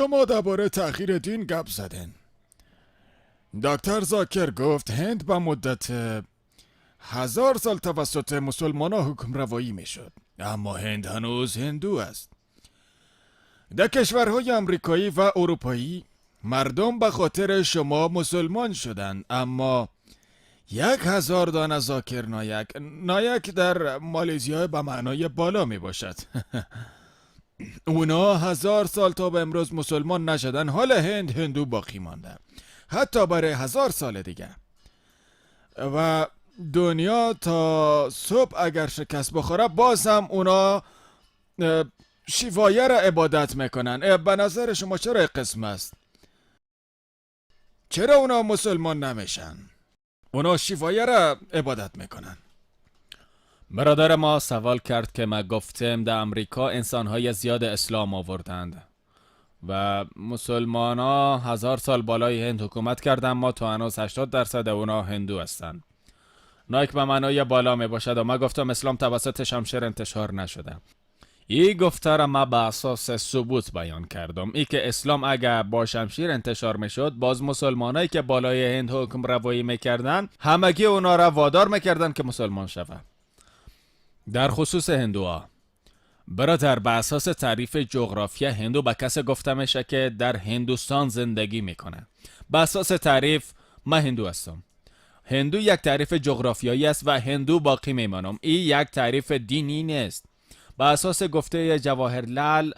شما درباره تغییر دین گپ زدن. دکتر زاکر گفت هند به مدت 1000 سال توسط مسلمان ها حکم روایی می شد، اما هند هنوز هندو است. در کشورهای امریکایی و اروپایی مردم به خاطر شما مسلمان شدند، اما 1000 دانه زاکر نایک، نایک در مالزیا به معنای بالا می باشد، اونا 1000 سال تا به امروز مسلمان نشدن. حال هند هندو باقی مانده، حتی برای 1000 سال دیگه. و دنیا تا صبح اگر شکست بخوره، باز هم اونا شیوایه را عبادت میکنن. به نظر شما چرا قسم است؟ چرا اونا مسلمان نمیشن؟ اونا شیوایه را عبادت میکنن. برادر ما سوال کرد که ما گفتم در امریکا انسانهای زیاد اسلام آوردند و مسلمان ها 1000 سال بالای هند حکومت کردند، اما تا هنوز 80% اونا هندو هستند. نایک به معنای بالا می باشد و ما گفتم اسلام توسط شمشیر انتشار نشده. ای گفته را ما به اساس ثبوت بیان کردم. ای که اسلام اگر با شمشیر انتشار میشد، باز مسلمانایی که بالای هند حکم روایی میکردن، همگی اونا را وادار میکردن که مسلمان شوند. در خصوص هندوها، برادر، به اساس تعریف جغرافیا هندو به کسی گفته میشه که در هندوستان زندگی میکنه. به اساس تعریف من هندو هستم. هندو یک تعریف جغرافیایی است و هندو باقی میمانم. این یک تعریف دینی نیست. به اساس گفته جواهرلال،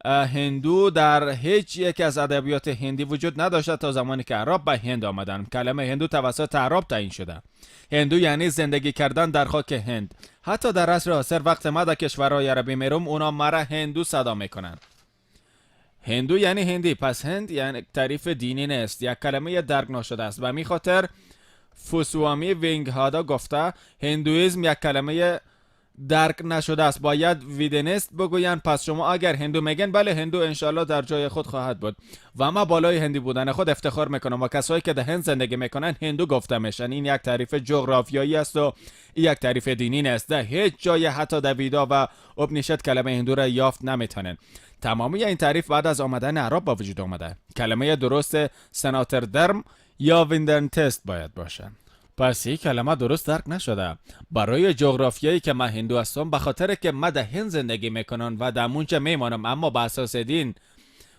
هندو در هیچ یک از ادبیات هندی وجود نداشته تا زمانی که اعراب به هند آمدن. کلمه هندو توسط اعراب تعیین شده. هندو یعنی زندگی کردن در خاک هند. حتی در عصر حاضر وقت ما در کشورهای عربی میروم، اونا مرا هندو صدا میکنن. هندو یعنی هندی. پس هند یعنی تعریف دینی نیست، یک کلمه درک نشده است. به می خاطر سوامی وینگهادا گفته هندویزم یک کلمه درک نشده است، باید ویدنست بگوین. پس شما اگر هندو میگن، بله، هندو انشالله در جای خود خواهد بود و ما بالای هندی بودن خود افتخار میکنم و کسایی که در هند زندگی میکنن هندو گفته میشن. این یک تعریف جغرافیایی است و یک تعریف دینی نیست. در هیچ جای، حتی در ویدا و اپنیشد کلمه هندو را یافت نمیتونن. تمامی این تعریف بعد از آمدن اعراب با وجود آمده. کلمه درست سناتر درم یا ویندرنتست باید باشه. پس این کلمه درست درک نشده. برای جغرافیایی که من هندو هستم، به خاطر که من در هند زندگی میکنم و در مونجا میمانم، اما به اساس دین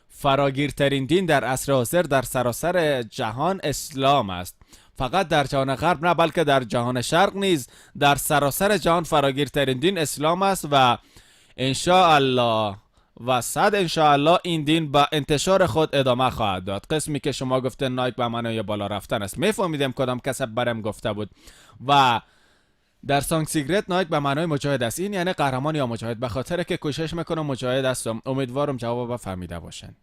فراگیرترین دین در عصر حاضر در سراسر جهان اسلام است. فقط در جهان غرب نه، بلکه در جهان شرق نیز، در سراسر جهان فراگیرترین دین اسلام است و الله و صد انشاءالله این دین به انتشار خود ادامه خواهد داد. قسمی که شما گفته نایک به معنای بالا رفتن است، میفهمیدم کدام کس برم گفته بود. و در سانسکریت نایک به معنای مجاهد است. این یعنی قهرمان یا مجاهد. به خاطر که کوشش میکنم مجاهد هستم. امیدوارم جواب فهمیده باشن.